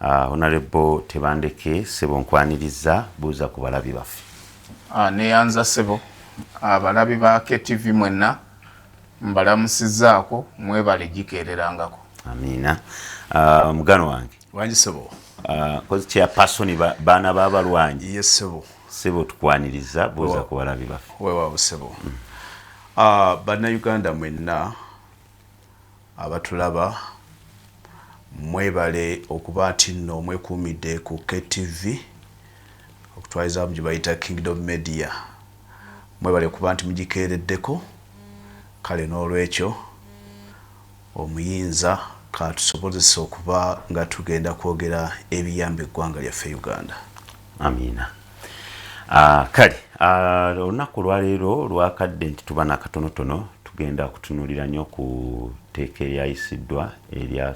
Honorable Tebandeke, ssebo, nkwaniriza, buuza ku balabi baffe. Neyanza ssebo. Abalabi ba KTV mwenna mbalamusizaako, mwebale gikeererangako. Amiina. Mugano wange. Wangi ssebo. Kozi chairperson baana b'abalwanyi. Yes ssebo. Ssebo, tukwaniriza, buuza ku balabi baffe. Weewaawo ssebo. Bannayuganda mwenna abatulaba, mwebale okuba nti nno mwekuumidde ku KTV, okutwalizaamu gye bayita Kingdom Media. Mwebale kuba nti mugikeereddeko. Kale n'olwekyo omuyinza katusobozesa okuba nga tugenda kwogera ebiyamba eggwanga lyaffe Uganda. Amiina. Kale olunaku olwaleero lwakadde nti tuba nakatonotono, tugenda kutunuulira nnyo ku tteeka eryayisiddwa erya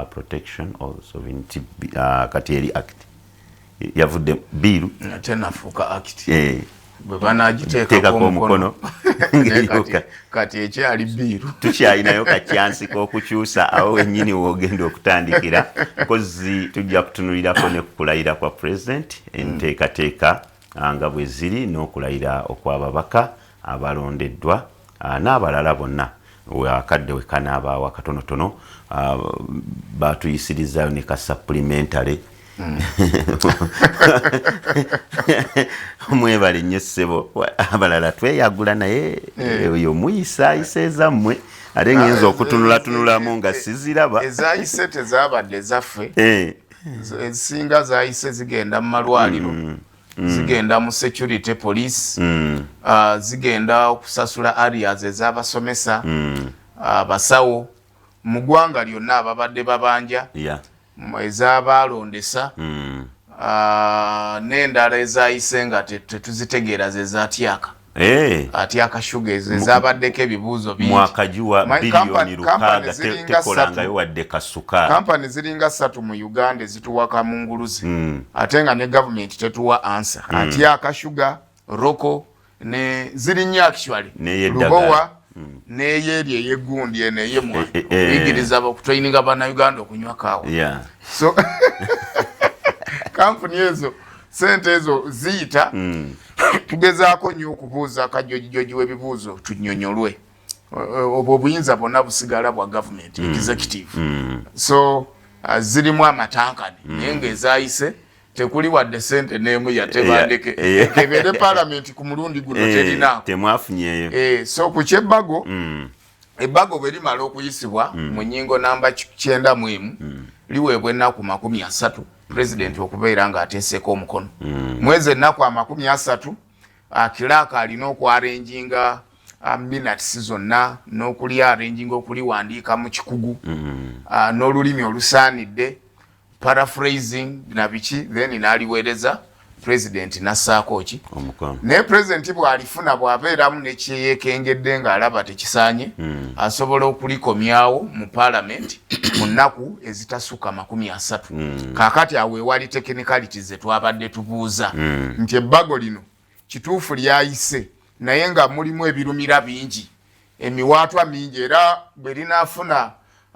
Protection of Sovereignty. Kati eri act yavudde bill. Tenafuuka act. Bwe banagiteekako omukono, kati ekyali bill. Tukyalinayo kacyansi k'okukyusa awo wennyini woogenda okutandikira. Kozi tujja kutunulirako ne kukulayira kwa President, enteekateeka nga bwe ziri, n'okulayira okw'ababaka abalondeddwa n'abalala bonna. Akadde we kanaabaawo akatonotono, batuyisirizaayo ne ka supplementary. Mwebale nnyo ssebo. Abalala tweyagula, naye oyo muyisa ayisa ezammwe, ate ngenza okutunulatunulamu nga siziraba. Ezayise tezabadde ezaffe. Ezisinga zayise zigenda mu malwaliro, zigenda mu security, police, zigenda okusasula arrears ez'abasomesa, abasawo mu ggwanga lyonna ababadde babanja, ez'abalondesa, n'endala ezayise nga tetuzitegeera ze zatyaka. Atyaka Sugar, ezo ezabaddeko ebibuuzo bingi. Mwakagiwa 600 billion tekolangayo wadde kasukaali. Kampani ziringa ssatu mu Uganda ezituwa kamunguluze, ate nga ne gavumenti tetuwa answer. Atyaka Sugar, Roko, ne ziri nnyo actually. N'ey'eddagala. Lubowa n'eyeeri ey'eggundi eno ey'emmwanyi, okuyigiriza, okutraininga Bannayuganda okunywa kaawa. So kampuni ezo, sente ezo ziyita. Tugezaako nnyo okubuuza kajojijoji w'ebibuuzo tunyonyolwe. Obwo obuyinza bwonna busigala bwa gavumenti, executive. So zirimu amatankane, naye ng'ezayise tekuli wadde sente n'emu yatebandeke. Kebeere paalamenti ku mulundi guno terinaako. Temwafunyeeyo. So ku kyebbago, ebbago bwe limala okuyisibwa mu nnyingo namba 91, liweebwa ennaku 30 pulezidenti okubeera ng'ateeseeko omukono. Mwezi ennaku 30, clerk alina okwarranginga minutes zonna n'okuli arranginga, okuliwandiika mu kikugu n'olulimi olusaanidde, paraphrasing na biki, then n'aliweereza president n'assaako ki? Omukono. Naye president bw'alifuna, bw'abeeramu nekyeyekengedde ng'alaba tekisaanye, asobola okulikomyawo mu parliament mu nnaku ezitasukka 30. Kaakati awo ewali technicalities ze twabadde tubuuza, nti ebbago lino kituufu lyayise, naye nga mulimu ebirumira bingi, emiwaatwa mingi, era bwe linaafuna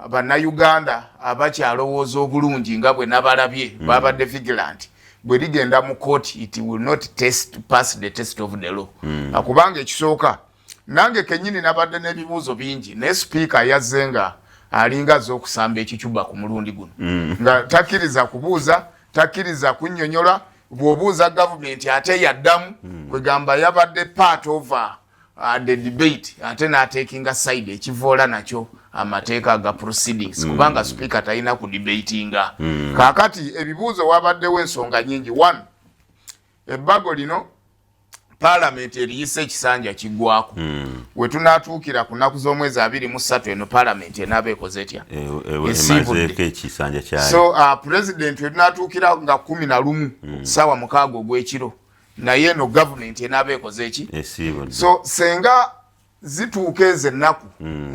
Bannayuganda abakyalowooza obulungi nga bwe nabalabye babadde vigilant, bwe ligenda mu court it will not test pass the test of the law. Kubanga ekisooka, nange kenyini nabadde n'ebibuuzo bingi, naye sipiika yazze nga alinga azze okusamba ekicuba ku mulundi guno, nga takkiriza kubuuza, takkiriza kunnyonnyola. Bw'obuuza gavumenti ate yaddamu, kwegamba yabadde part of the debate, ate n'atakinga side ekivoola nakyo amateeka aga proceedings, kubanga sipiika talina ku debatinga. Kaakati ebibuuzo, wabaddewo ensonga nyingi. One, ebbago lino paalamenti eriyise, ekisanja kiggwako. We tunaatuukira ku nnaku z'omwezi 23 eno, paalamenti enaaba ekoze etya? Esiibudde. Emazeeko ekisanja kyayo. So president we tunaatuukira nga 11, saawa 6 ogw'ekiro, naye eno gavumenti enaaba ekoze eki? Esiibudde. So senga zituuka ezo ennaku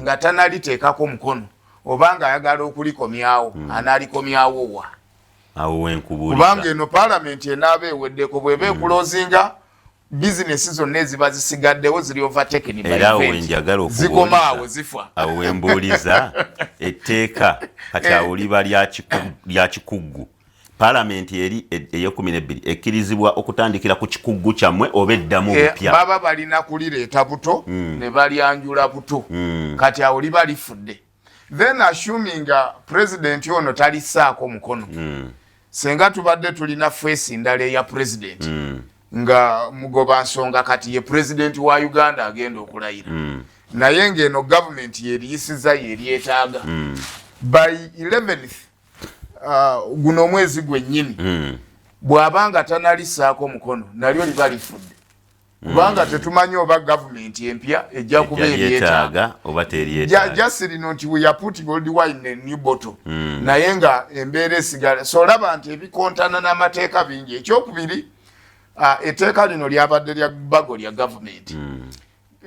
nga tanaliteekako mukono, oba nga ayagala okulikomyawo, anaalikomyawo wa? Awo wenkubuuliza. Kubanga eno paalamenti enaaba eweddeko, bw'eba eclosinga, bizinesi zonna eziba zisigaddewo ziri overtaken by Era awo event. wenjagala Zikoma awo, okubuuliza. zifa. Awo wembuuliza, etteeka kati awo liba lya kikuggu. Palamenti eri eyekumi nebbiri ekkirizibwa okutandikira ku kikuggu kyammwe oba eddamu bupya? Baba balina kulireeta buto ne balyanjula buto. Kati awo liba lifudde. Then assuming president ono talissaako mukono, senga tubadde tulina face ndala eya president nga mugoba nsonga, kati ye president wa Uganda agenda okulayira, naye ng'eno gavumenti yeriyisiza yeryetaaga by 11th guno omwezi gwennyini, bw'aba tanalissaako mukono, nalyo liba lifudde, kubanga tetumanyi oba gavumenti empya ejja kuba eryetaaga oba teryetaaga. Just lino nti we are putting old wine in new bottle, naye nga embeera esigala. So olaba nti ebikontana n'amateeka bingi. Ekyokubiri, etteeka lino lyabadde lya bbago lya gavumenti.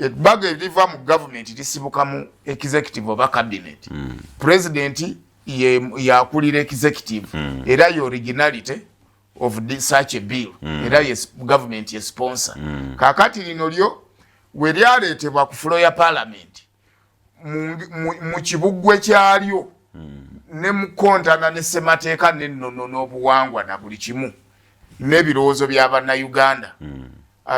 Ebbago eriva mu gavumenti lisibuka mu executive oba cabinet. President yakulira executive, era ye originality of this, such a bill, era ye government ye sponsor. Kakati lino lyo we lyaleetebwa ku floor ya parliament mu kibuggwe kyalyo ne mukontana ne ssemateeka n'ennono n'obuwangwa na buli kimu n'ebirowoozo by'Abannayuganda.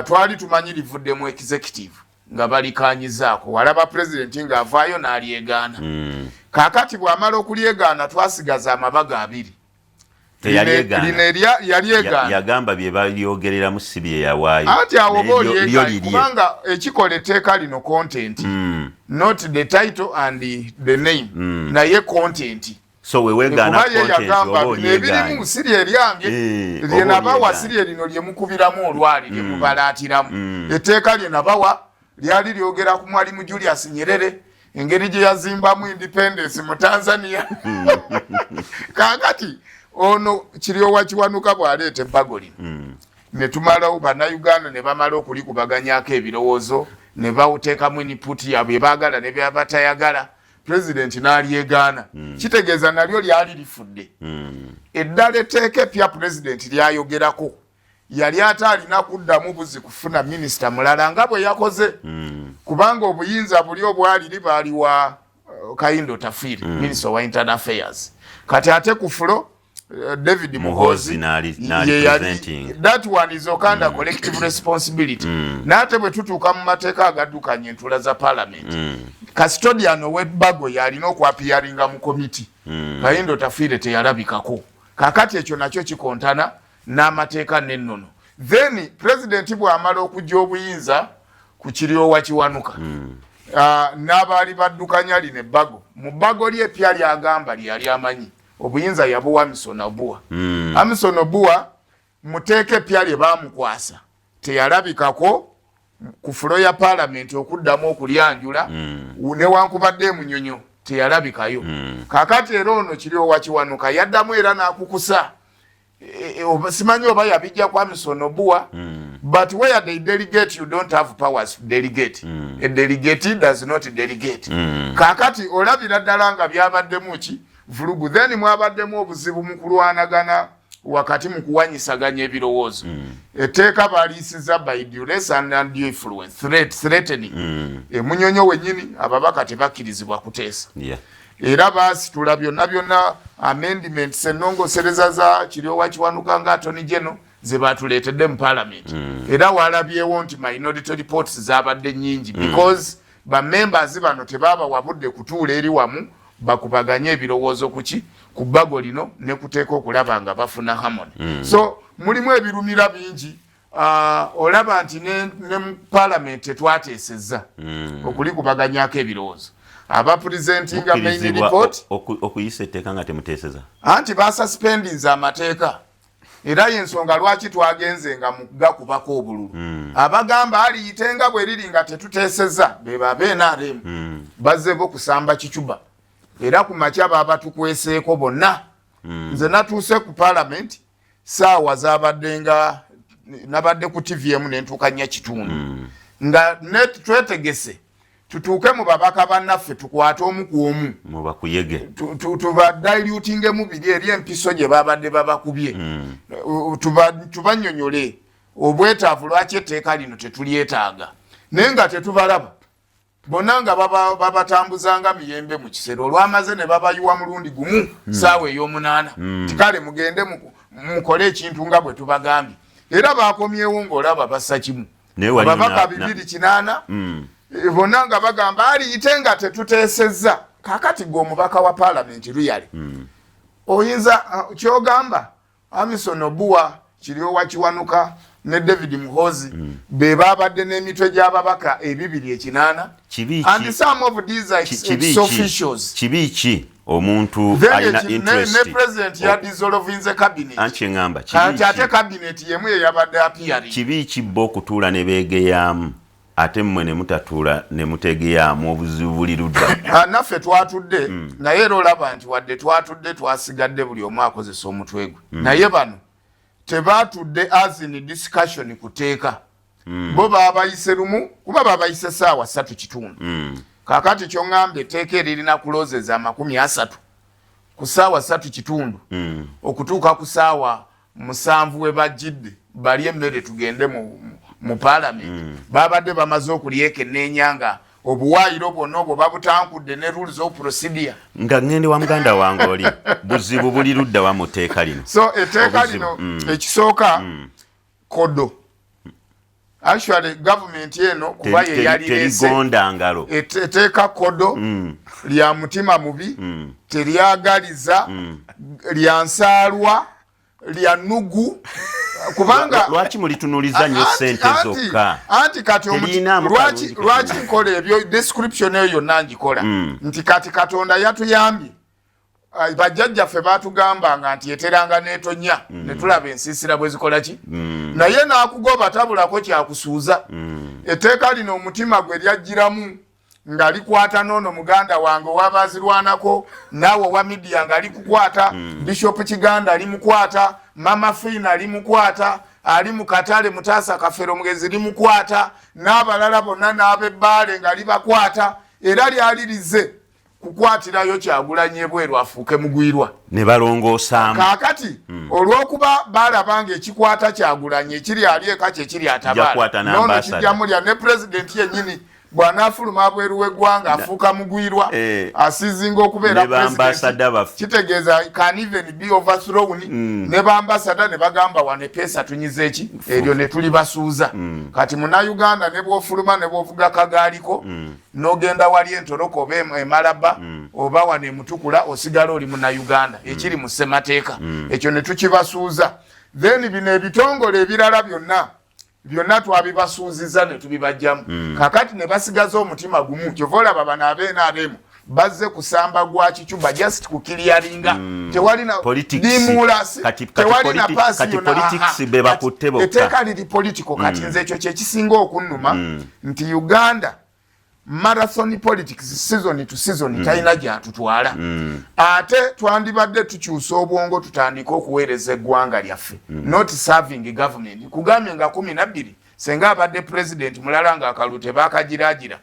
Twali tumanyi livudde mu executive nga balikanyizaako, walaba pulezidenti ng'avaayo n'alyegaana. Kaakati bw'amala okulyegaana, twasigaza amabaga abiri. Yalyegaana. Yagamba bye balyogereramu si bye yawaayo. Anti awo oba olyegaana, kubanga ekikola etteeka lino content, not the title and the name, naye content. So wewegaana. Ye yagamba ebirimu si lye lyange, lye nabawa si lye lino lyemukubiramu olwali, lyemubalaatiramu. Etteeka lye nabawa lyali lyogera ku Mwalimu Julius Nyerere, engeri gye yazimbamu independence mu Tanzania. Kaakati ono Kiryowa Kiwanuka bw'aleeta ebbago lino, ne tumalawo Bannayuganda ne bamala okulikubaganyako ebirowoozo ne bawuteekamu input yaabwe baagala ne byabatayagala, pulezidenti n'alyegaana, kitegeeza nalyo lyali lifudde. Eddala etteeka epya pulezidenti lyayogerako, yali ate alina kuddamu buzi kufuna minisita mulala nga bwe yakoze, kubanga obuyinza buli obwaliri baaliwa Kahinda Otafiire, minisita wa internal affairs. Kati ate ku floor David Muhozi, that one is okanda collective responsibility. Naate bwe tutuuka mu mateeka agaddukanya entula za parliament, custodian ow'ebbago yalina okwappearinga mu committee. Kahinda Otafiire teyalabikako. Kakati ekyo nakyo kikontana n'amateeka n'ennono. Then president bw'amala okujja obuyinza ku Kiryowa Kiwanuka, n'abaali baddukanya lino ebbago, mu bbago lye epya lyagamba lyeyali amanyi, obuyinza yabuwa Amison Obua. Amison Obua muteeka epya lye baamukwasa teyalabikako ku floor ya paalamenti okuddamu okulyanjula, newankubadde emunyonyo teyalabikayo. Kakati era ono Kiryowa Kiwanuka yaddamu era n'akukusa simanyi oba yabijja kwa Amison Obua, but where they delegate, you don't have powers to delegate. A delegate does not delegate. Kakati olabira ddala nga byabaddemu ki vulugu. Then mwabaddemu obuzibu mu kulwanagana wakati mu kuwanyisaganya ebirowoozo. Etteeka baliisiza by duress and undue influence, threat, threatening. Emunyonyo wennyini ababaka tebakkirizibwa kuteesa. Era baasitula byonna byonna amendments, ennongosereza za Kiryowa Kiwanuka nga Attorney General ze batuleetedde mu parliament. Era walabyewo nti minority reports zabadde nnyingi, because bamembers bano tebabawa budde kutuula eri wamu bakubaganye ebirowoozo kuki ku bbago lino ne kuteeka okulaba nga bafuna harmony. So mulimu ebirumira bingi. Olaba nti ne mu parliament tetwateesezza okulikubaganyako ebirowoozo abapresentinga main Mukkirizibwa report. Okuyisa etteeka nga temuteeseza? Anti basuspendinze amateeka, era yensonga lwaki twagenze nga mugakubako obululu. Abagamba aliyite nga bwe riri nga tetuteeseza be ba NRM, bazze bo kusamba kicuba, era ku makya baba tukweseeko bonna. Nze natuuse ku parliament saawa zabadde nga nabadde ku TV emu nentuuka 4:15, nga twetegese tutuuke mu babaka bannaffe tukwate omu ku omu mubakuyege, tubadilutingemu biri eri empiso gye babadde babakubye, tubanyonyole obwetaavu lwaki etteeka lino tetulyetaaga, naye nga tetubalaba bonna nga babatambuzanga miyembe mu kisero. Olwamaze ne babayiwa mulundi gumu saawa ey'omunaana, tikale mugende. Mukole ekintu nga bwe tubagambye. Era bakomyewo ng'olaba bassa kimu, ababaka 280 bonna nga bagamba aliyite nga tetuteesezza. Kakati gwe omubaka wa paalamenti luyale oyinza kyogamba Amison Obua, Kiryowa Kiwanuka ne David Muhozi be babadde n'emitwe gy'ababaka 280, and some of these are ex officials. Kibi ki omuntu alina interest? Ne president ya dissolvinze cabinet. Anti ngamba kibi, ate cabinet yemu ye yabadde appearing. Kibi ki bo okutuula ne beegeyaamu, ate mmwe ne mutatuula ne mutegeyaamu? Obuzibu buli ludda? Naffe twatudde, naye era olaba nti wadde twatudde, twasigadde buli omu akozesa omutwe gwe. Naye bano tebatudde as in discussion kuteeka. Bo babayise lumu, kuba babayise 3:15. Kakati kyoŋŋambye, etteeka eririna clauses 30 ku 3:15 okutuuka ku 7:00 we bajjidde bali emmere tugende mu paalamenti, babadde bamaze okulyekenneenya nga obuwaayiro bwonna obwo babutankudde ne rules of procedure. Nga ŋŋende wa muganda wange oli, buzibu buli ludda wa mu tteeka lino? So etteeka lino, ekisooka, kodo. Actually government eno kuba ye yalirese Terigonda ngalo. Etteeka kodo, lya mutima mubi, teryagaliza, lya nsaalwa, lya nugu, kubanga Lwaki mulitunuliza nnyo ssente zokka? Anti kati Teriinaamu lwaki kalungi. Lwaki nkola ebyo, description eyo yonna ngikola nti kati Katonda yatuyambye. Bajjajjaffe batugambanga nti eteranga n'etonya ne tulaba ensiisira bwe zikola ki, naye n'akugoba tabulako kyakusuuza. Etteeka lino omutima gwe lyajjiramu nga likwata noono muganda wange owabazirwanako, naawe owa media nga likukwata, Bishop Kiganda limukwata, Mama Fiina limukwata, ali mu katale Mutaasa Kafero omugezi limukwata, n'abalala bonna n'ab'ebbaale nga libakwata. Era lyali lize kukwatirayo Kyagulanyi ebweru afuuke mugwirwa. Ne balongoosaamu. Kaakati olw'okuba balaba nga ekikwata Kyagulanyi ekiri ali eka kyekiri atabaala Jakwata noono n'ambassador. kijja mulya ne pulezidenti yennyini bw'anaafuluma abweru w'eggwanga afuuka mugwirwa, asizinga okubeera Ne bambassador baffe. Kitegeeza can even be overthrown. Ne bambasada ne bagamba wano epeesa tunyize eki eryo ne tulibasuuza. Kati Munnayuganda ne bw'ofuluma ne bw'ovuga kagaaliko n'ogenda wali Entoroko oba Emalaba oba wano Emutukula, osigala oli Munnayuganda ekiri mu ssemateeka. Ekyo ne tukibasuuza. Then bino ebitongole ebirala byonna byonna twabibasuuziza ne tubibajjamu. Kakati ne basigaza omutima gumu. Kyova olaba bano ab'NRM bazze kusamba gwa kicuba, just kukiryaringa. Tewali na Politics. dimulasi, Kati tewali na paasi kati yonna. politics be bakutte Kati bokka. etteeka liri political. Kati nze ekyo kyekisinga okunnuma nti Uganda marathon politics, season to season, talina gyatutwala. Ate twandibadde tukyusa obwongo, tutandike okuweereza eggwanga lyaffe, not serving government. Kugambye nga 12 senga abadde president mulala nga akalulu tebakagiragira,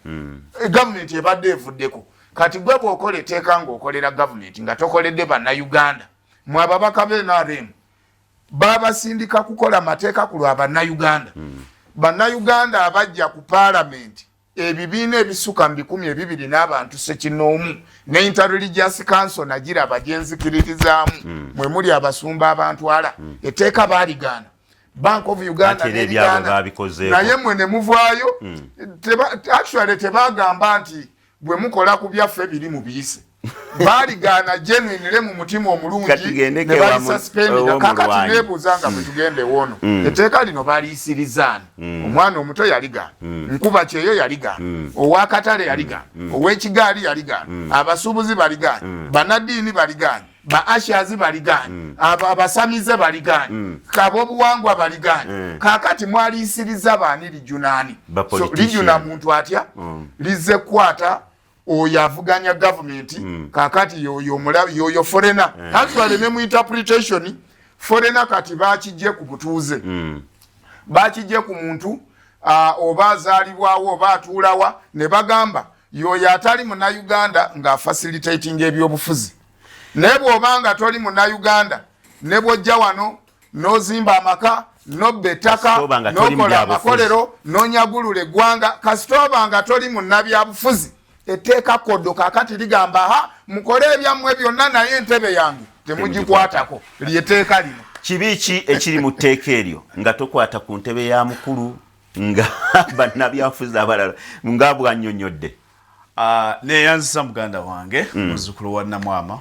government ebadde evuddeko. Kati gwe bw'okola etteeka ng'okolera government nga tokoledde Bannayuganda, mwe ababaka b'NRM babasindika kukola mateeka ku lwa Bannayuganda. Bannayuganda abajja ku paalamenti, ebibiina ebisuka mu 200 n'abantu sekinoomu ne Interreligious Council nagiraba gyenzikiririzaamu, mwe muli abasumba abantwala, etteeka baaligaana. Bank of Uganda Ate era ebyabwe n'erigaana. babikozeeko. Naye mwe ne muvaayo. Actually tebagamba nti bwe mukola ku byaffe biri mu biyise, baaligaana genuinely mu mutima omulungi Kati tugendeko ne ewa balisuspendinga. Kakati ew'omulwanyi. neebuuza nga bwe tugenda ewoono, etteeka lino baliyisirizaani? Omwana omuto yaligaana, nkuba kyeyo yaligaana, owakatale yaligaana, ow'ekigaali yaligaana, abasuubuzi baligaana, bannaddiini baligaana, ba ushers baligaana, abasamize baligaana, kabobuwangwa baligaana. Kakati mwaliyisiriza baani? Lijunaani? Ba So politician. lijuna muntu atya? Lize kukwata oyo avuganya gavumenti. Kakati yoyo omulabi, yoyo foreigner. Actually ne mu interpretation, foreigner kati bakijje ku butuuze, bakijje ku muntu oba azaalibwawo oba atuulawa, ne bagamba yoyo atali Munnayuganda ng'afacilitating ebyobufuzi. Naye bw'oba nga toli Munnayuganda, ne bw'ojja wano n'ozimba amaka, nobba ettaka, Kasita oba nga toli mu n'okola byabufuzi. amakolero, n'onyagulula eggwanga, kasita oba nga toli munnabyabufuzi, etteeka kodo kakati ligamba ha mukole ebyammwe byonna, naye entebe yange temugikwatako. Lyeteeka lino. Kibi ki ekiri mu tteeka eryo nga tokwata ku ntebe ya mukulu nga bannabyafuzi abalala nga bwannyonnyodde? Neyanziza muganda wange, muzzukulu wa Namwama,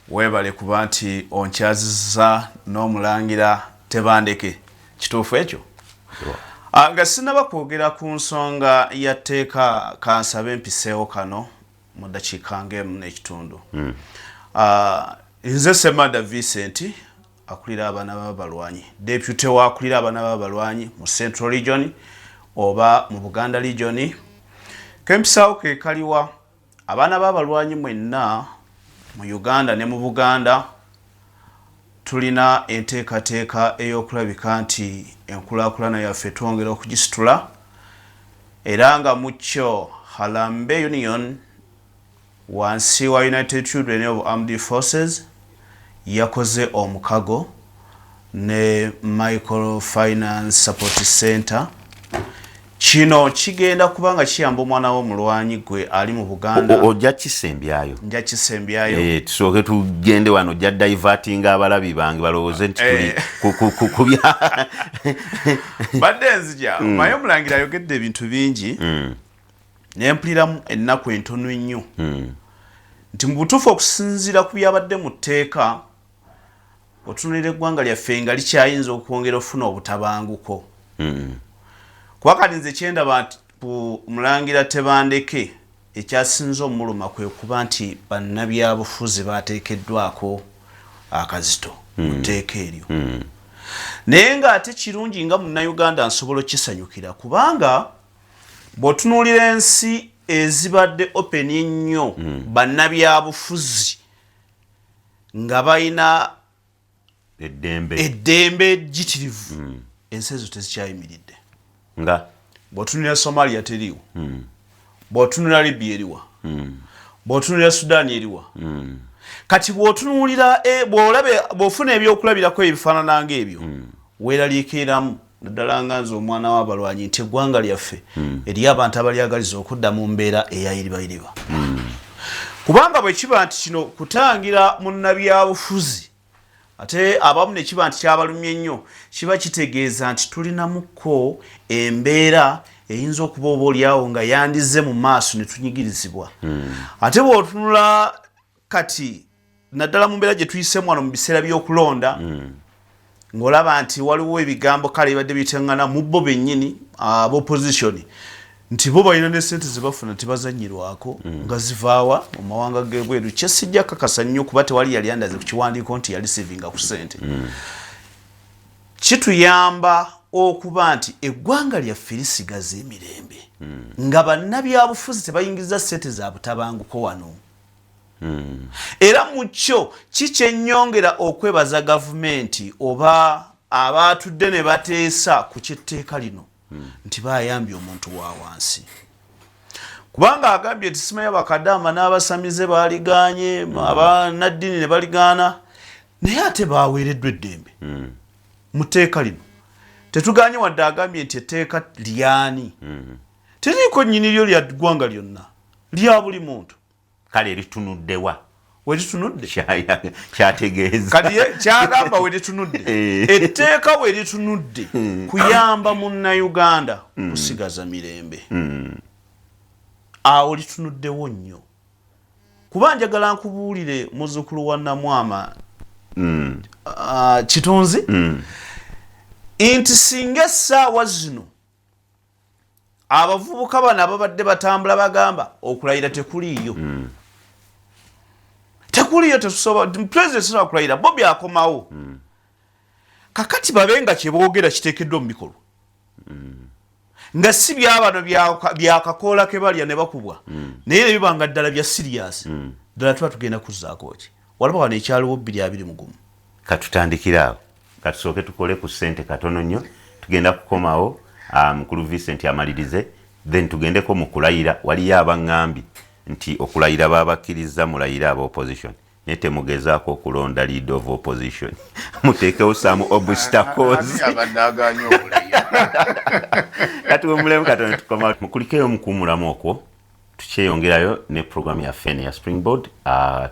weebale kuba nti onkyazizza n'omulangira Tebandeke. Kituufu ekyo. Nga sinaba kwogera ku nsonga ya tteeka, kansabe mpiseewo kano mu ddakiika ng'emu n'ekitundu. Nze Semanda Vincent, akulira abaana b'abalwanyi, deputy waakulira abaana b'abalwanyi mu Central Region oba mu Buganda Region. Kempisaawo ke kaliwa: abaana b'abalwanyi mwenna mu Uganda ne mu Buganda, tulina enteekateeka ey'okulabika nti enkulaakulana yaffe twongera okugisitula, era nga mu kyo Harambee Union wansi wa United Children of Armed Forces yakoze omukago ne Microfinance Support Center. Kino kigenda kuba nga kiyamba omwana w'omulwanyi gwe ali mu Buganda. Ojja kisembyayo. Nja kisembyayo. Tusooke tugende wano, ojja divertinga abalabi bange balowooze nti tuli ku bya Badde nzija, maye omulangira ayogedde ebintu bingi, nempuliramu ennaku entono ennyo nti mu butuufu, okusinziira ku byabadde mu tteeka, otunulira eggwanga lyaffe nga likyayinza okwongera okufuna obutabanguko. Kuba kati nze kyendaba nti ku mulangira Tebandeke ekyasinze omuluma kwe kuba nti bannabyabufuzi bateekeddwako akazito mu tteeka eryo. Naye ng'ate kirungi nga munnayuganda nsobola okukisanyukira, kubanga bw'otunuulira ensi ezibadde open ennyo, bannabyabufuzi nga balina eddembe, eddembe ejjitirivu, ensi ezo tezikyayimiridde. Nga? Bw'otunulira Somalia teriiwo, bw'otunulira Libya eriwa, bw'otunulira Sudaani eriwa. Kati bw'otunuulira bw'ofuna ebyokulabirako ebifaanana ng'ebyo, weeraliikiriramu, naddala nga nze omwana w'abalwanyi, nti eggwanga lyaffe eri abantu abalyagaliza okudda mu mbeera eyayiribayiriba. Kubanga bwe kiba nti kino kutangira munnabyabufuzi, ate abamu ne kiba nti kyabalumye nnyo, kiba kitegeeza nti tulinamuko embeera eyinza okuba oba oliawo nga yandize mu maaso ne tunyigirizibwa. Ate bw'otunula kati, naddala mu mbeera gye tuyisemu wano mu biseera by'okulonda, ng'olaba nti waliwo ebigambo kale bibadde biteŋŋana mu bo bennyini ab'opposition, nti bo balina ne sente zebafuna tebazanyirwako, nga zivaawa mu mawanga g'ebweru. Kyesijja kakasa nnyo kuba tewali yali andaze ku kiwandiiko nti yalisivinga ku sente. Kituyamba okuba nti eggwanga lyaffe lisigaza emirembe nga bannabyabufuzi tebayingiza sente za butabanguko wano. Era mu kyo kikyennyongera okwebaza gavumenti oba abaatudde ne bateesa ku kyetteeka lino nti bayambye omuntu wa wansi, kubanga agambye nti simanyi abakadaama n'abasamize baliganye, abanaddiini ne baligaana, naye ate baweereddwa eddembe mu tteeka lino. Tetuganye wadde agambye nti etteeka lyani, teriiko nnyini lyo, lya ggwanga lyonna, lya buli muntu. Kale litunuddewa? Weritunudde. Kyategeeza. Kati kyagamba weritunudde, etteeka weritunudde kuyamba munnayuganda kusigaza mirembe. Awo litunuddewo nnyo, kuba njagala nkubuulire, muzzukulu wa Namwama, Kitunzi, nti singa essaawa zino abavubuka bano ababadde batambula bagamba okulayira tekuliiyo, tekuliiyo, tetusobola, president sobola kulayira, Bobi akomawo, kakati babe nga kyeboogera kiteekeddwa mu bikolwa, nga si byabano byakakoola ke balya ne bakubwa, naye ne biba nga ddala bya serious ddala, tuba tugenda kuzzaako ki? Walaba wano ekyaliwo 2021. Katutandikire awo, katusooke tukole ku ssente katono nnyo. Tugenda kukomawo, mukulu Vincent amalirize, then tugendeko mu kulayira. Waliyo abaŋŋambi nti okulayira babakkiriza mulayire aba opposition, naye temugezaako okulonda leader of opposition, muteekewo some obstacles. Ani abadde aganye okulayira? Katuwumulemu katono, tukoma mukulikeyo mukuwumulamu okwo, tukyeyongerayo ne programu yaffe eno ya Springboard.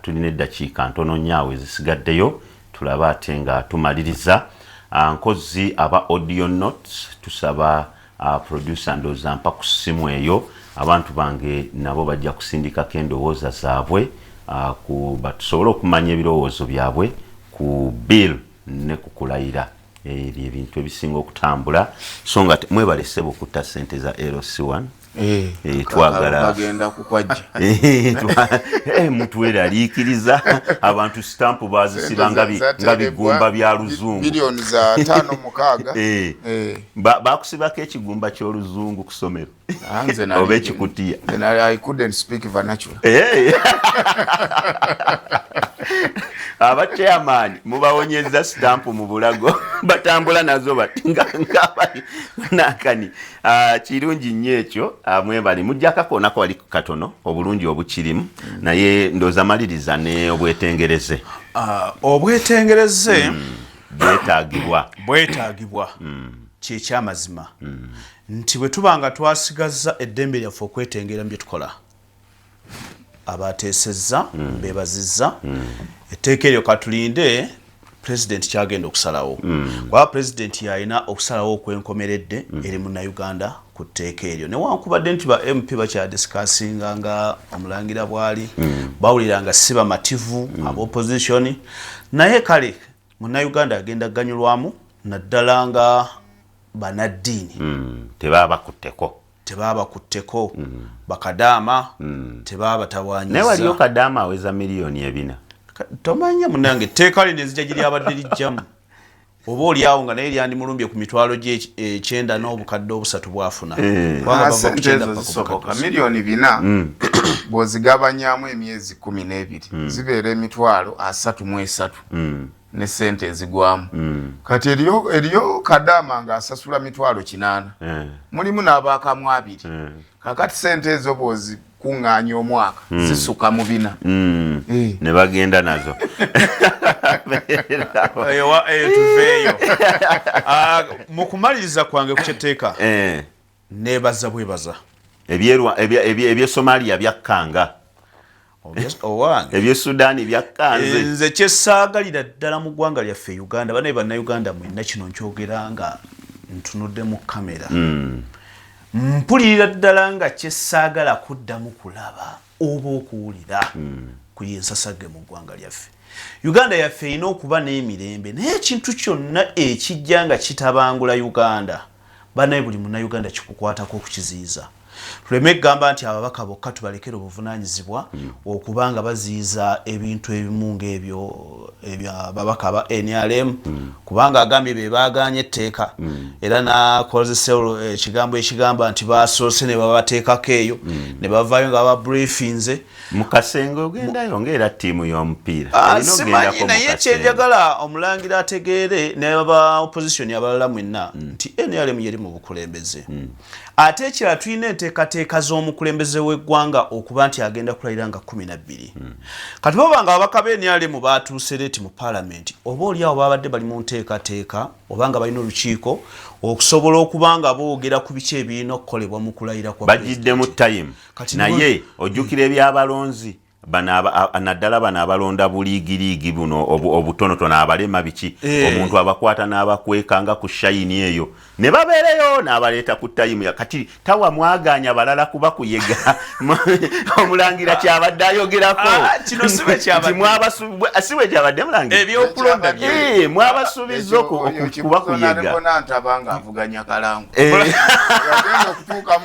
Tulina eddakiika ntono nnyo awo ezisigaddeyo. Tulabe ate nga tumaliriza. Nkozi aba audio notes, tusaba producer, ndowooza mpa ku ssimu eyo, abantu bange nabo bajja kusindikako endowooza zaabwe batusobole okumanya ebirowoozo byabwe ku bill ne ku kulayira. Ebyo ebintu ebisinga okutambula. So nga mwebale ssebo okutta ssente za LC1. Twagala bagenda kukwajja. Mutweraliikiriza abantu, sitampu bazisiba nga bigumba bya luzungu. Biliyoni za 56. Bakusibako ekigumba ky'oluzungu ku ssomero oba ekikutiya? I couldn't speak vernacular. Aba chairman mubawonyeza sitampu mu bulago, batambula nazo bati ngabali nakani. Kirungi nnyo ekyo. Mwebali mujjako akoonako wali katono obulungi obukirimu, naye ndowooza maliriza ne obwetengereze. Obwetengereze bwetaagibwa. Bwetaagibwa, kyekyamazima nti bwe tuba nga twasigazza eddembe lyaffe okwetengera mu bye tukola, abateesezza beebazizza etteeka eryo. Katulinde pulezidenti kyagenda okusalawo, kuba pulezidenti yalina okusalawo okwenkomeredde eri Munnayuganda ku tteeka eryo. Newankubadde nti ba MP bakyadiscussinga nga omulangira bwali bawulira nga si bamativu aba opposition, naye kale Munnayuganda agenda ganyulwamu, naddala nga banaddiini tebaba bakutteko. Tebabakutteko bakadaama, tebabatawanyiza. Naye waliyo kadaama aweza miliyoni 400. Tomanya munange, etteeka lino enzija gye lyabadde lijjamu, oba oliawo nga naye lyandimulumbye ku mitwalo gye 90 n'obukadde obusatu bwafuna. Kubanga bava ku Sente 90 ezo paka ku zisoboka. bukadde busatu. Miliyoni 4 bw'ozigabanyamu emyezi 12, zibeera 330,000 ne sente ezigwamu. Kati eriyo kadaama ng'asasula 800,000, mulimu n'abaakamu abiri. Kakati sente ezo bw'ozikuŋŋaanya omwaka, zisuka mu bina. Ne bagenda nazo. Eyo tuveeyo. Mu kumaliriza kwange ku kyetteeka, neebaza bwebaza. Ebye Somalia byakkanga. Owange. Ebye Sudaani byakkanze. Nze kyesaagalira ddala mu ggwanga lyaffe Uganda, banaye Bannayuganda mwenna, kino nkyogera nga ntunudde mu kamera, mpulirira ddala nga kyesaagala kuddamu kulaba oba okuwulira ku yensasagge mu ggwanga lyaffe. Uganda yaffe erina okuba n'emirembe, naye ekintu kyonna ekijja nga kitabangula Uganda, banaye buli Munnayuganda kikukwatako okukiziyiza. Tuleme kugamba nti ababaka bokka tubalekere obuvunaanyizibwa okuba nga baziyiza ebintu ebimu ng'ebyo ebyababaka aba NRM, kubanga agambye be baagaanye etteeka, era nakozesa ekigambo ekigamba nti basoose ne babateekako eyo ne bavaayo nga bababriefinze. Mu kasenge ogendayo ngaera ttiimu y'omupiira erina Simanyi, okugendako mu naye kasenge. Kyenjagala omulangira ategeere n'aba opposition abalala mwenna nti NRM yeri mu bukulembeze. Ate ekirala, tulina enteekateeka z'omukulembeze w'eggwanga okuba nti agenda kulayira nga 12. Kati baba nga ababaka ba NRM batuuse late mu paalamenti, oba oliawo babadde bali mu nteekateeka oba nga balina olukiiko okusobola okuba nga boogera ku biki ebirina okukolebwa mu kulayira kwa Bagiddemu President. time. Kati Naye ojjukira ebyabalonzi bano naddala bano abalonda buliigiriigi buno obutonotono, abalema biki, omuntu abakwata n'abakweka nga ku shayini eyo ne babeereyo n'abaleeta ku time ya kati tawa mwaganya balala kuba kuyega. Omulangira kyabadde ayogerako. Ah, kino si bwe kyabadde. Nti si bwe kyabadde, mulangira? Ebyokulonda bye Mwabasuubizza kuba kuyega. Bona ntaba nga avuganya Kalangu, yagenda okutuuka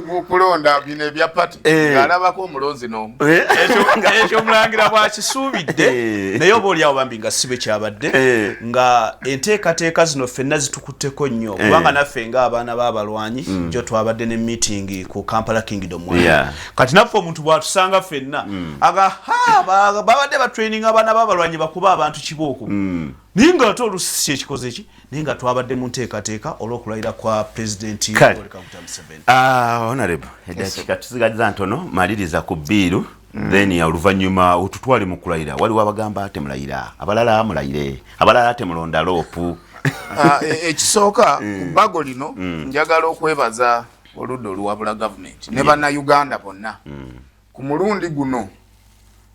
mu kulonda bino ebya party, ng'alabako omulonzi n'omu. Ekyo omulangira bwakisuubidde, naye oba oliawo bambi nga si bwe kyabadde, nga enteekateeka zino ffenna zitukutteko nnyo, kubanga naffe ng'abaana b'abalwanyi jo twabadde ne meeting ku Kampala Kingdom wano. Kati naffe omuntu bw'atusanga ffenna aga ha babadde batraining abaana b'abalwanyi bakuba abantu kibooko, naye nga ate olusi kyekikoze ki, naye nga twabadde mu nteekateeka olw'okulayira kwa Pulezidenti Kale. Yoweri Kaguta Museveni. Ah, honorable, eddakiika tusigaza ntono, maliriza ku bill, then oluvannyuma otutwale mu kulayira. Waliwo abagamba temulayira, abalala mulayire, abalala temulonda LOP. Ah, ekisooka ku bbago lino, njagala okwebaza oludda oluwabula gavumenti ne Bannayuganda bonna. Ku mulundi guno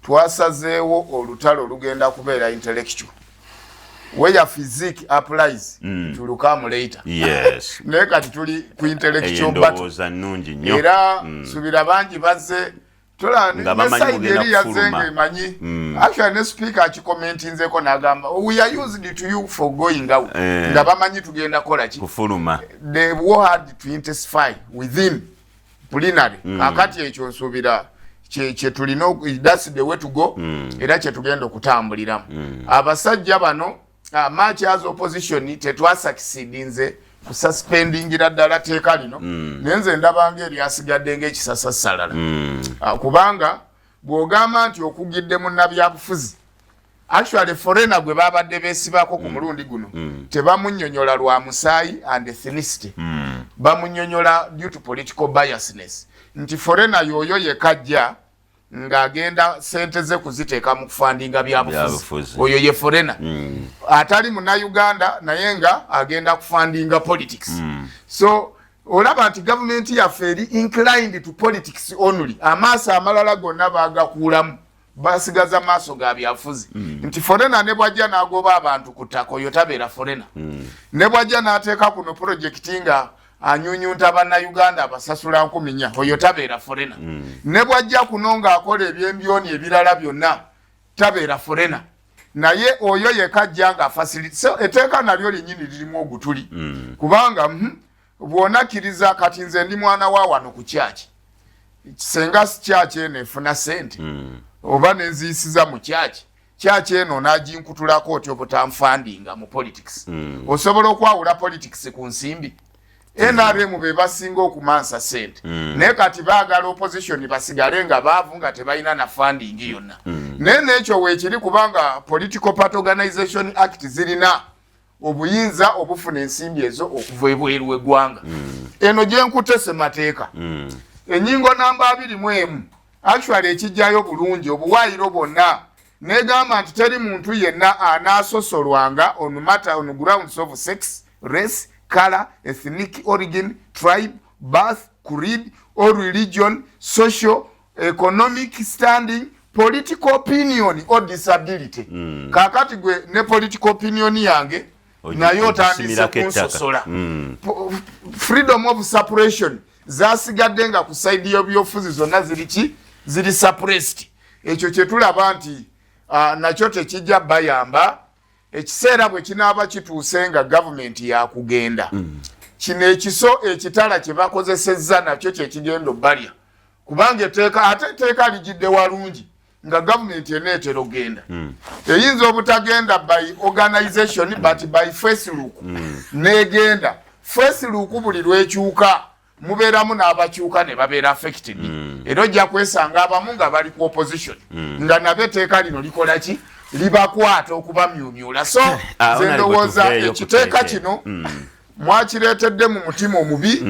Twasazeewo olutalo lugenda kubeera intellectual. Where physique applies, it will come later. Naye kati tuli ku intellectual battle. Endowooza nnungi nnyo. Era subira bangi bazze tola. Nga bamanyi ne side mugenda eri yazze kufuluma. nga emanyi. Actually, ne speaker akicommentinzeko n'agamba, "We are used to you for going out." Nga bamanyi tugenda kukola ki? Kufuluma. The war had to intensify within plenary. Kakati ekyo nsuubira kye tulina that's the way to go. Era kye tugenda okutambuliramu. Abasajja bano, much as opposition tetwasucceedinze kususpendingira ddala teeka lino, naye nze ndabanga eryasigadde ng'ekisasassalala. Kubanga bw'ogamba nti okugidde munnabyabufuzi, actually foreigner gwe babadde beesibako ku mulundi guno, tebamunnyonnyola lwa musaayi and ethnicity, bamunnyonnyola due to political biasness, nti foreigner y'oyo yekajja ng'agenda sente ze kuziteeka mu kufundinga byabufuzi. Byabufuzi. Oyo ye foreigner atali munnayuganda naye nga agenda kufundinga politics. So olaba nti gavumenti yaffe eri inclined to politics only. Amaaso amalala gonna bagakuulamu, basigaza maaso ga byafuzi, nti foreigner ne bwajja n'agoba abantu ku ttaka, oyo tabeera foreigner. Ne bwajja n'ateeka kuno projekiti nga anyunyunta bannayuganda abasasula 4,000, oyo tabeera foreigner. Ne bwajja kuno ng'akola ebyembyoni ebirala byonna, tabeera foreigner. Naye oyo yekajja nga facility. So etteeka nalyo lyennyini lirimu ogutuli, kubanga bw'onakkiriza kati nze ndi mwana wa wano ku kyaki, senga kyaki eno efuna sente, oba nenziyisiza mu kyaki, kyaki eno n'aginkutulako otyo butanfundinga mu politics. Osobola okwawula politics ku nsimbi? NRM be basinga okumansa sente, naye kati baagala opposition basigale nga baavu, nga tebalina na funding yonna. Naye nekyo weekiri, kubanga Political Party Organization Act zirina obuyinza obufuna ensimbi ezo okuva ebweru w'eggwanga. Eno gyenkute semateeka, enyingo namba 21, actually ekijjayo bulungi obuwaayiro bwonna, negamba nti teri muntu yenna anaasosolwanga on matter, on grounds of sex, race, color, ethnic origin, tribe, birth, creed or religion, social economic standing, political opinion or disability. Kakati gwe ne political opinion yange naye otandise ogisimirako ettaka. kunsosola. Freedom of separation zasigadde nga ku side y'ebyobufuzi zonna ziri ki? Ziri suppressed. Ekyo kyetulaba nti nakyo tekijja bayamba. Ekiseera bwe kinaaba kituuse nga gavumenti yakugenda, kino ekiso ekitala kye bakozesezza nakyo kyekigenda obbalya, kubanga etteeka, ate etteeka lijidde walungi nga gavumenti eneetera ogenda. Eyinza obutagenda by organization, but by Facebook. Negenda Facebook buli lwekyuka mubeeramu n'abakyuka ne babeera affected. Era ojja kwesanga abamu nga bali ku opposition, nga nabo etteeka lino likola ki? Libakwata okubamyumyula. So Ah, nze honorable, ndowooza tuveeyo ku ekiteeka teeka. kino mwakireetedde mu mutima omubi,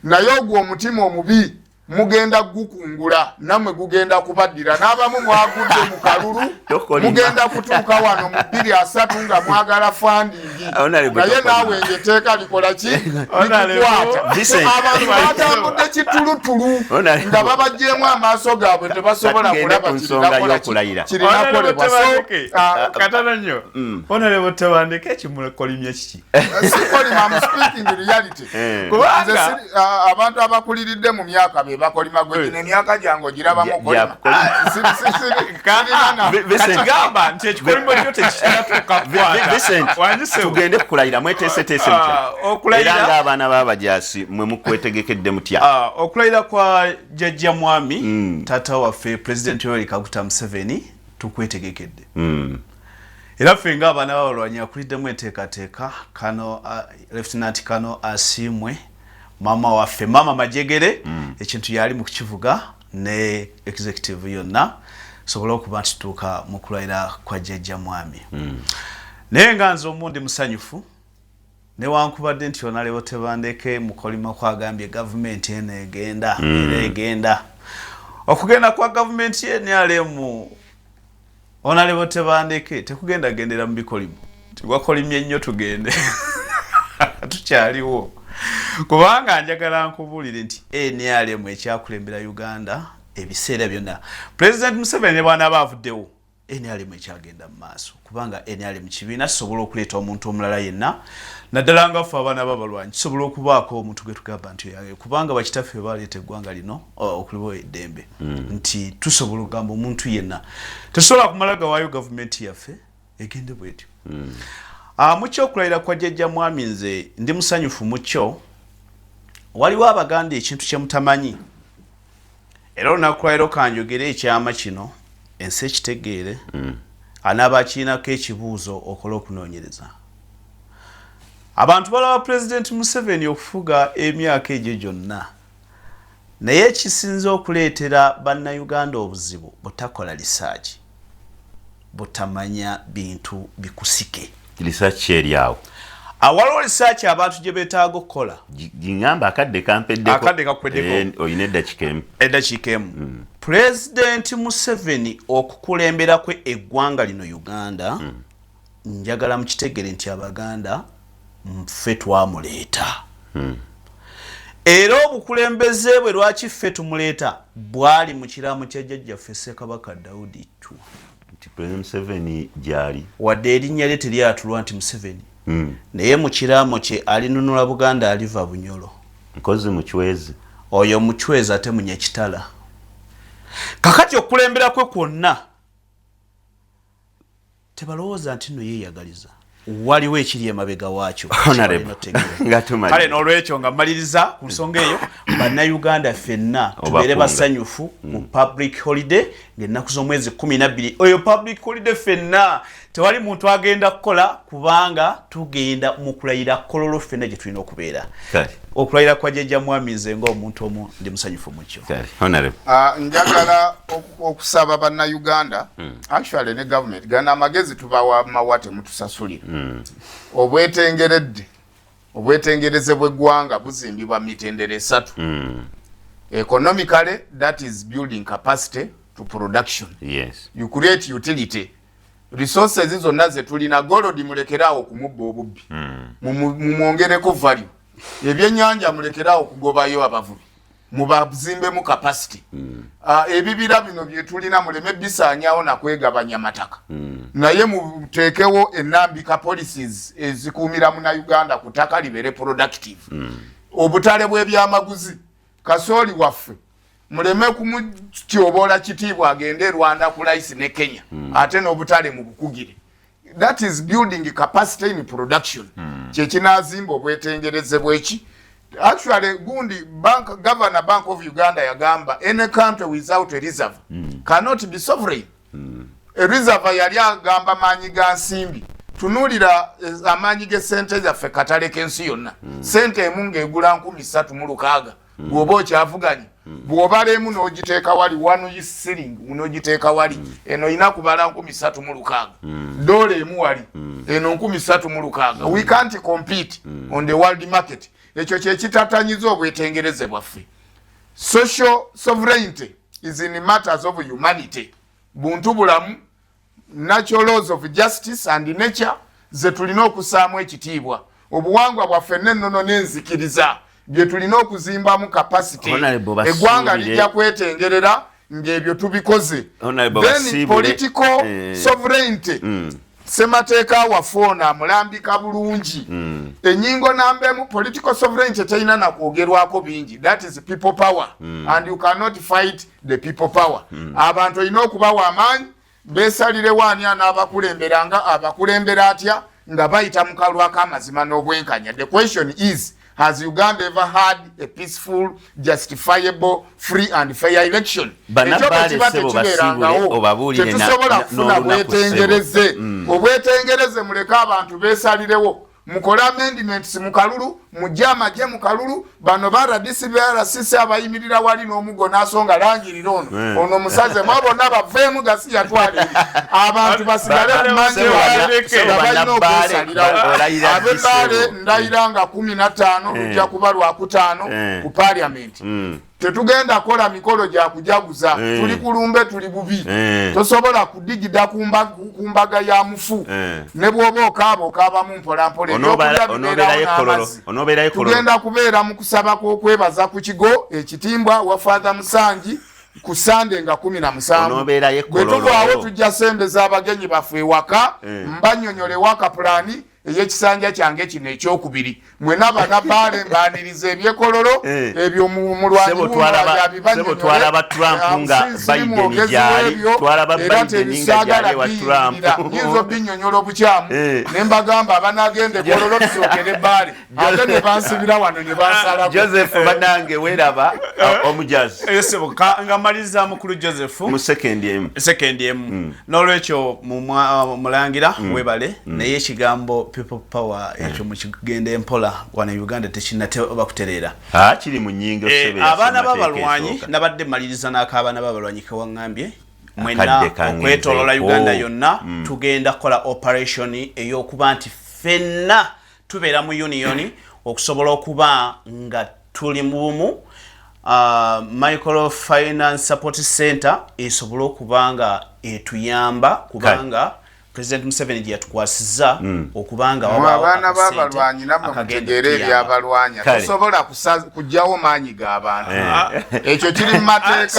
naye ogwo omutima omubi mugenda gukungula, nammwe gugenda kubaddira. N'abamu mwagudde mu kalulu. Tokolima. Mugenda kutuuka wano mu 2030 nga mwagala funding. Honorable, Naye tokolima. naawe ngaetteeka likola ki? Honorable. Likukwata. Vincent. Abantu batambudde kitulutulu Honorable. nga babaggyemu amaaso gaabwe, tebasobola Katugende kulaba ku nsonga kirinakola ki- y'okulayira. kirinakolebwa. So, Honorable, katono nnyo. Honorable Tebandeke, ekimukolimye kiki? Sikolima, I'm speaking reality. Kubanga Nze abantu abakuliridde mu myaka be bakolima. Gwe gino emyaka gyange ogirabamu Ja- kolima? Vincent. Katigamba nti ekikolimo kyo tekinatuuka Vincent, kukwata. tugende kukulayira. Mweteeseteese mutya? Ah, okulayira- Era ng'abaana b'abajaasi mwe mukwetegekedde mutya? Ah, okulayira kwa jjajja mwami, taata waffe, President Yoweri Kaguta Museveni, tukwetegekedde. Era ffe ng'abaana b'abalwanyi akuliddemu enteekateeka kano, Lieutenant kano Asiimwe, maama waffe, maama Majegere, ekintu yali mu kukivuga ne executive yonna, sobole okuba nti tutuuka mu kulayira kwa jjajja mwami. Naye nga nze omundi musanyufu, newankubadde nti Honorable Tebandeke mukolima kwagambye gavumenti eno egenda, era egenda. Okugenda kwa gavumenti ye NRM, Honorable Tebandeke, tekugenda gendera mu bikolimo. Tiwakolimye nnyo, tugende tukyaliwo. Kubanga njagala nkubuulire nti NRM ekyakulembera Uganda. Ebiseera byonna President Museveni ne bw'anaaba avuddewo, NRM ekyagenda mu maaso, kubanga NRM kibiina kisobola okuleeta omuntu omulala yenna, naddala nga ffe abaana b'abalwanyi kisobola okubaako omuntu gwe tugamba nti oyo, kubanga bakitaffe baleeta eggwanga lino okuliwa eddembe, nti tusobola okugamba omuntu yenna. Tetusobola kumala gawaayo gavumenti yaffe egende bwetyo. Mu kyokulayira kwa Jjajja Mwami, nze ndi musanyufu mu kyo. Waliwo Abaganda ekintu kye mutamanyi, era olunaku lwaliro kanjogere ekyama kino ensi ekitegeere. Anaaba akirinako ekibuuzo okole okunoonyereza. Abantu balaba Pulezidenti Museveni okufuga emyaka egyo gyonna, naye ekisinze okuleetera Bannayuganda obuzibu butakola research, butamanya bintu bikusike. Research eri awo? Awaliwo research abantu gye beetaaga okukola. Giŋŋamba, akadde kampeddeko. Akadde kakuweddeko. Olina eddakiika emu. Eddakiika emu. Pulezidenti Museveni okukulembera kwe eggwanga lino Uganda, njagala mukitegere nti Abaganda ffe twamuleeta, era obukulembeze bwe, lwaki ffe tumuleeta, bwali mu kiraamo kya jjajjaffe Ssekabaka Daudi Chwa. Nti President Museveni gyali. Wadde erinnya lye teryatulwa nti Museveni, naye mu kiraamo kye alinunula Buganda, aliva Bunyolo. Nkozi mucwezi. Oyo mucwezi ate munyakitala. Kakati okukulembera kwe kwonna, tebalowooza nti nno yeeyagaliza, waliwo ekiri emabega waakyo. Honorable, nga tumaliriza. Kale n'olwekyo nga mmaliriza ku nsonga eyo, Bannayuganda ffenna tubeere Obakunga. basanyufu mu public holiday ng'ennaku z'omwezi 12. Oyo public holiday ffenna tewali muntu agenda kukola, kubanga tugenda mu kulayira Kololo, ffenna gye tulina okubeera. Okulayira kwa Jjajja Mwami, nze ng'omuntu omu ndi musanyufu mu kyo. Kale honorable. Njagala okusaba Bannayuganda, actually ne government, gana amagezi tubawa mawa, temutusasulira. Obwetengeredde, obwetengereze bw'eggwanga buzimbibwa mitendera esatu. Economically, that is building capacity to production. You create utility resources zonna zetulina. Gold mulekeraawo okumubba obubbi, mumwongereko value. Ebyenyanja mulekeraawo okugobayo abavubi, mubazimbemu capacity. Ebibira bino byetulina muleme bisaanyawo nakwegabanya mataka, naye muteekewo enambika policies ezikuumira Munauganda ku ttaka libeere productive. Obutale bw'ebyamaguzi, kasooli waffe muleme kumutyobola kitiibwa agende e Rwanda ku layisi ne Kenya, ate n'obutale mu bukugire. That is building capacity in production. Kyekinazimba obwetengereze bweki. Actually gundi bank governor, Bank of Uganda yagamba, "Any country without a reserve cannot be sovereign." A reserve yali agamba maanyi ga nsimbi. Tunuulira amaanyi g'essente zaffe, katale k'ensi yonna. Sente emu ng'egula 3600. Bw'oba okyavuganya, bw'obala emu n'ogiteeka wali, one shilling n'ogiteeka wali, eno olina kubala 3600. Dola emu wali, eno 3600. We can't compete on the world market. Ekyo kyekitatanyiza obwetengereze bwaffe. Social sovereignty is in matters of humanity, buntu bulamu, natural laws of justice and nature ze tulina okusaamu ekitiibwa, obuwangwa bwaffe n'ennono n'enzikiriza bye tulina okuzimbamu capacity. Honorable, Eggwanga basuubire lijja kwetengerera ng'ebyo tubikoze. Honorable, Then basiibule political sovereignty, ssemateeka waffe ono amulambika bulungi. Enyingo namba emu, political sovereignty terina nakwogerwako bingi. That is people power, and you cannot fight the people power. Abantu olina okubawa amaanyi besalirewo ani anaabakulembera, nga abakulembera atya, nga bayita mu kalulu ak'amazima n'obwenkanya. The question is, has Uganda ever had a peaceful, justifiable, free and fair election? Ekyo bwe kiba tekibeerangawo, tetusobola kufuna bwetengereze. Obwetengereze, muleke abantu besalirewo, mukole amendments mu kalulu, mujje amagye mu kalulu. Bano ba RDC, BRCC abayimirira wali n'omugo n'asonga langirira ono, ono musaze mwa, bonna baveemu, gasi yatwala eri abantu basigale ku manje nga balina okwesalirawo. Ab'ebbaale, ndayira nga 15, lujja kuba lwakutaano ku parliament. Tetugenda kola mikolo gya kujaguza. Tuli kulumbe, tuli bubi. Tosobola kudigida ku mbaga ya mufu. Ne bw'oba okaaba, okaabamu mpolampola. Ebyokulya bibeerawo n'amazzi. Tugenda kubeera mu kusaba kw'okwebaza ku kigo ekitimbwa wa Father Musangi. Ku Sande nga 17 Onoobeerayo bwe e Kololo. tuvaawo, tujja sembeza abagenyi baffe ewaka, mbanyonyola ewaka pulaani ey'ekisanja kyange kino ekyokubiri. Mwena banabaale mbaniriza ebyekololo ebyo mulwanyi. Sebo, twalaba Trump nga Biden gyali. Twalaba Era Biden nga tebisaagala gyali wa Trump. biyingira, nyinza obinyonyola obukyamu ne mbagamba abanagenda ekololo tusookere ebbaale, ate ne bansibira wano ne bansalako. Joseph, banange, weeraba omujazi. Sebo, nga maliriza, mukulu Joseph, mu sekendi emu. Sekendi emu. N'olwekyo mulangira webale, naye ekigambo People Power ekyo mukigenda empola, wano e Uganda tekinnateba kutereera. Ah, kiri mu nnyingo. Ssebe, Abaana yasoma b'abalwanyi, teeka esooka. Nabadde maliriza n'ak'abaana b'abalwanyi kewaŋŋambye. Mwenna Akadde kangenzeeko. okwetoloola Uganda yonna, tugenda kukola operation ey'okuba nti ffenna tubeera mu union okusobola okuba nga tuli mu bumu, Microfinance Support Center esobole okuba nga etuyamba, kubanga President Museveni gye yatukwasiza okuba nga Mwe wabaawo abaana akasente b'abalwanyi nammwe akagenda mutegeere okutuyamba. ebyabalwanya. Kale. Tosobola kugyawo maanyi g'abantu, ekyo kiri mu mateeka.